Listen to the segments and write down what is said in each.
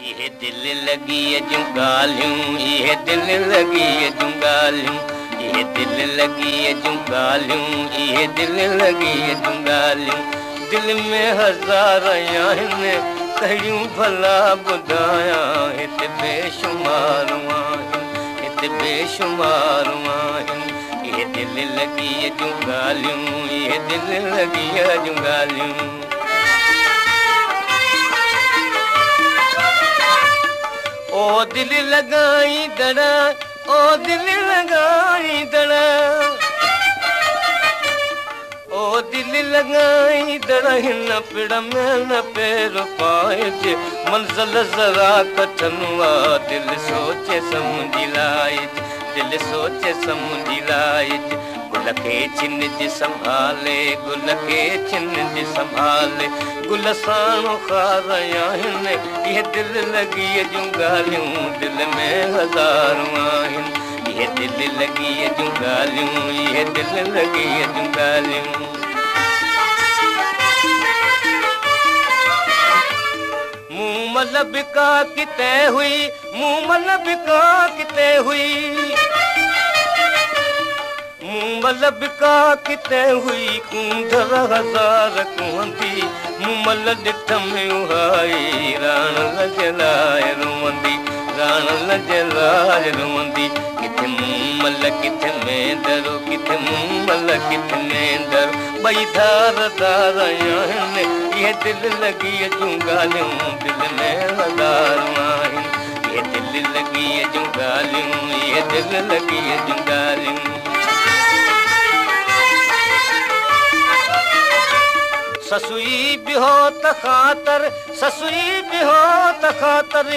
इहे दिल लॻीअ जूं ॻाल्हियूं, इहे दिल लॻीअ जूं ॻाल्हियूं, इहे दिल लॻीअ जूं ॻाल्हियूं, इहे दिल लॻीअ जूं ॻाल्हियूं। दिल में हज़ार आहिनि, कहिड़ियूं भला ॿुधायां, हिते बेशुमार आहिनि, हिते बेशुमार आहिनि। इहे दिल लॻीअ जूं ॻाल्हियूं, इहे दिल लॻीअ जूं ॻाल्हियूं। ओ दिल लॻाईंदड़, ओ दिल लॻाईंदड़, ओ दिल लॻाईंदड़, हिन पिड़ में न पेर पाइजे, मंज़िल ज़रा कठिन आहे, दिल सोचे सम्झी लाइजे, दिल सोचे सम्झी लाइजे। गुल खे छिनज संभाले, गुल खे छिनज संभाले, गुल साणो खार आहिनि, इहे दिल लॻीअ जूं ॻाल्हियूं, दिल में हज़ारूं आहिनि। इहे दिल लॻीअ जूं ॻाल्हियूं, इहे दिल लॻीअ जूं ॻाल्हियूं। मूं मल बि का किते हुई, मूं मल बि का किते हुई, मूं मल बि का किते हुई, कूंधर हज़ार कुहंदी, मूं मल ॾिठमि उहाई, राण लज लाइ रुवंदी, राण लज लाइ रुवंदी। किथे मूं मल किथे मेंदरो, किथे मूं मल किथे मेंदरो, ॿई धार धार आहिनि, इहे दिल लॻीअ जूं ॻाल्हियूं, दिल में हज़ारूं आहिनि। इहे दिल लॻीअ जूं ॻाल्हियूं, इहे दिल लॻीअ जूं ॻाल्हियूं। ससुई बि हो त ख़ातर, ससुई बि हो त ख़ातर,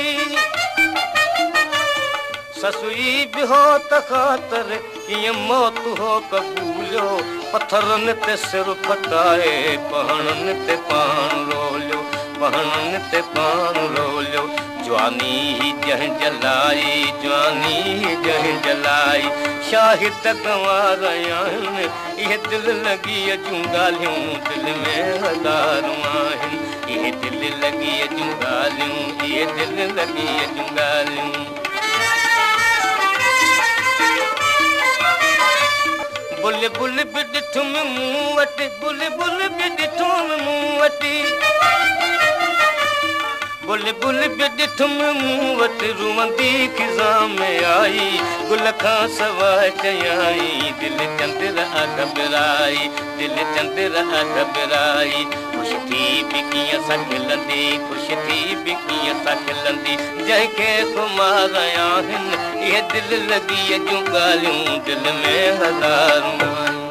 ससुई बि हो त ख़ातर, कीअं मौत हो क़बूलियो, पथरनि ते सिर फटाए, पहणनि ते पाण रोलियो, पहणनि ते पाण रोलियो। जवानी ही जंहिं जलाई, जवानी ही जंहिं जलाई, शाहिद गंवार आहिनि, इहे दिल लॻीअ जूं ॻाल्हियूं, दिल में हज़ारूं आहिनि। इहे दिल लॻीअ जूं ॻाल्हियूं, इहे दिल लॻीअ जूं ॻाल्हियूं। बुलबुल बि ॾिठुमि मूं वटि, बुलबुल बि ॾिठुमि मूं वटि, बुलबुल बि ॾिठुमि मूं वटि, रुवंदी ख़िज़ा में आई, गुल खां सवाइ चयाई, दिल चंदर घबराई, दिल चंदर घबराई। ख़ुशि थी बि कीअं सां खिलंदी, ख़ुशि थी बि कीअं सां खिलंदी, जंहिंखे ख़ुमार आहिनि, इहे दिल लॻीअ जूं ॻाल्हियूं, दिल में हज़ारूं आहिनि।